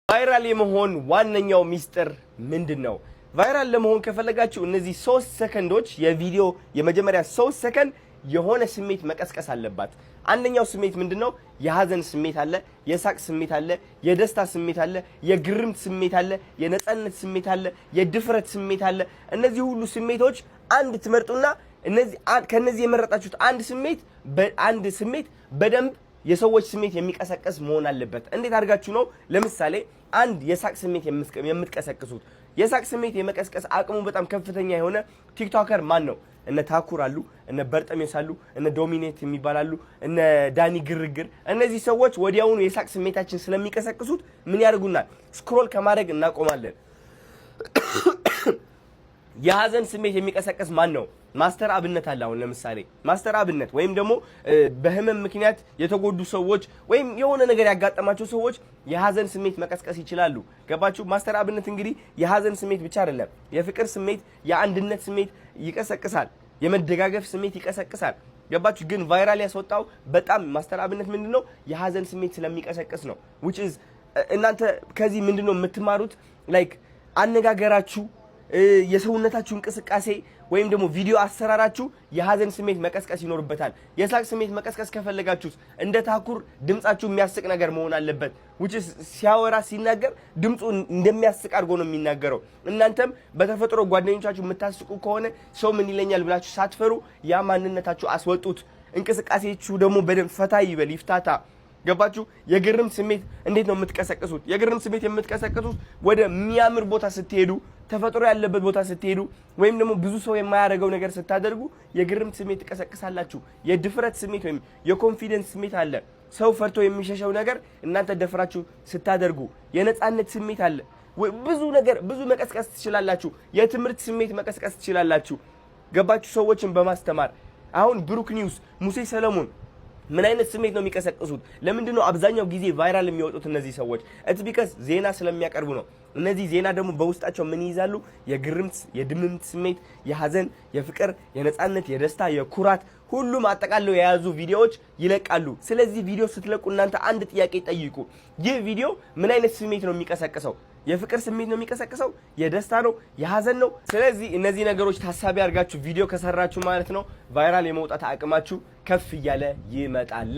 Viral የመሆን ዋነኛው ሚስጥር ምንድን ነው? Viral ለመሆን ከፈለጋችሁ እነዚህ 3 ሰከንዶች፣ የቪዲዮ የመጀመሪያ 3 ሰከንድ የሆነ ስሜት መቀስቀስ አለባት። አንደኛው ስሜት ምንድን ነው? የሀዘን ስሜት አለ፣ የሳቅ ስሜት አለ፣ የደስታ ስሜት አለ፣ የግርምት ስሜት አለ፣ የነጻነት ስሜት አለ፣ የድፍረት ስሜት አለ። እነዚህ ሁሉ ስሜቶች አንድ ትመርጡና እነዚህ ከነዚህ የመረጣችሁት አንድ ስሜት በደንብ የሰዎች ስሜት የሚቀሰቅስ መሆን አለበት። እንዴት አድርጋችሁ ነው? ለምሳሌ አንድ የሳቅ ስሜት የምትቀሰቅሱት? የሳቅ ስሜት የመቀስቀስ አቅሙ በጣም ከፍተኛ የሆነ TikToker ማን ነው? እነ ታኩር አሉ፣ እነ በርጠሜስ አሉ፣ እነ ዶሚኔት የሚባል አሉ፣ እነ ዳኒ ግርግር። እነዚህ ሰዎች ወዲያውኑ የሳቅ ስሜታችን ስለሚቀሰቅሱት ምን ያደርጉናል? Scroll ከማድረግ እናቆማለን። የሀዘን ስሜት የሚቀሰቅስ ማን ነው? ማስተር አብነት አለ። አሁን ለምሳሌ ማስተር አብነት ወይም ደግሞ በህመም ምክንያት የተጎዱ ሰዎች ወይም የሆነ ነገር ያጋጠማቸው ሰዎች የሀዘን ስሜት መቀስቀስ ይችላሉ። ገባችሁ? ማስተር አብነት እንግዲህ የሀዘን ስሜት ብቻ አይደለም፣ የፍቅር ስሜት፣ የአንድነት ስሜት ይቀሰቅሳል። የመደጋገፍ ስሜት ይቀሰቅሳል። ገባችሁ? ግን viral ያስወጣው በጣም ማስተር አብነት ምንድን ነው? የሀዘን ስሜት ስለሚቀሰቅስ ነው። Which is እናንተ ከዚህ ምንድን ነው የምትማሩት? Like አነጋገራችሁ፣ የሰውነታችሁ እንቅስቃሴ ወይም ደግሞ ቪዲዮ አሰራራችሁ የሀዘን ስሜት መቀስቀስ ይኖርበታል። የሳቅ ስሜት መቀስቀስ ከፈለጋችሁስ እንደ ታኩር ድምጻችሁ የሚያስቅ ነገር መሆን አለበት። Which is ሲያወራ፣ ሲናገር ድምፁ እንደሚያስቅ አድርጎ ነው የሚናገረው። እናንተም በተፈጥሮ ጓደኞቻችሁ የምታስቁ ከሆነ ሰው ምን ይለኛል ብላችሁ ሳትፈሩ ያ ማንነታችሁ አስወጡት። እንቅስቃሴችሁ ደግሞ በደንብ ፈታ ይበል፣ ይፍታታ። ገባችሁ? የግርምት ስሜት እንዴት ነው የምትቀሰቅሱት? የግርምት ስሜት የምትቀሰቅሱት ወደ የሚያምር ቦታ ስትሄዱ፣ ተፈጥሮ ያለበት ቦታ ስትሄዱ፣ ወይም ደግሞ ብዙ ሰው የማያደርገው ነገር ስታደርጉ የግርምት ስሜት ትቀሰቅሳላችሁ። የድፍረት ስሜት ወይም የ confidence ስሜት አለ። ሰው ፈርቶ የሚሸሸው ነገር እናንተ ደፍራችሁ ስታደርጉ የነፃነት ስሜት አለ። ብዙ ነገር ብዙ መቀስቀስ ትችላላችሁ። የትምህርት ስሜት መቀስቀስ ትችላላችሁ። ገባችሁ? ሰዎችን በማስተማር። አሁን ብሩክ ኒውስ፣ ሙሴ ሰለሞን ምን አይነት ስሜት ነው የሚቀሰቅሱት? ለምንድን ነው አብዛኛው ጊዜ viral የሚወጡት እነዚህ ሰዎች? It's because ዜና ስለሚያቀርቡ ነው። እነዚህ ዜና ደግሞ በውስጣቸው ምን ይይዛሉ? የግርምት፣ የድምምት ስሜት፣ የሀዘን፣ የፍቅር፣ የነፃነት፣ የደስታ፣ የኩራት ሁሉም አጠቃለው የያዙ ቪዲዮዎች ይለቃሉ። ስለዚህ ቪዲዮ ስትለቁ እናንተ አንድ ጥያቄ ጠይቁ። ይህ ቪዲዮ ምን አይነት ስሜት ነው የሚቀሰቅሰው? የፍቅር ስሜት ነው የሚቀሰቅሰው? የደስታ ነው? የሀዘን ነው? ስለዚህ እነዚህ ነገሮች ታሳቢ አድርጋችሁ ቪዲዮ ከሰራችሁ ማለት ነው viral የመውጣት አቅማችሁ ከፍ እያለ ይመጣል።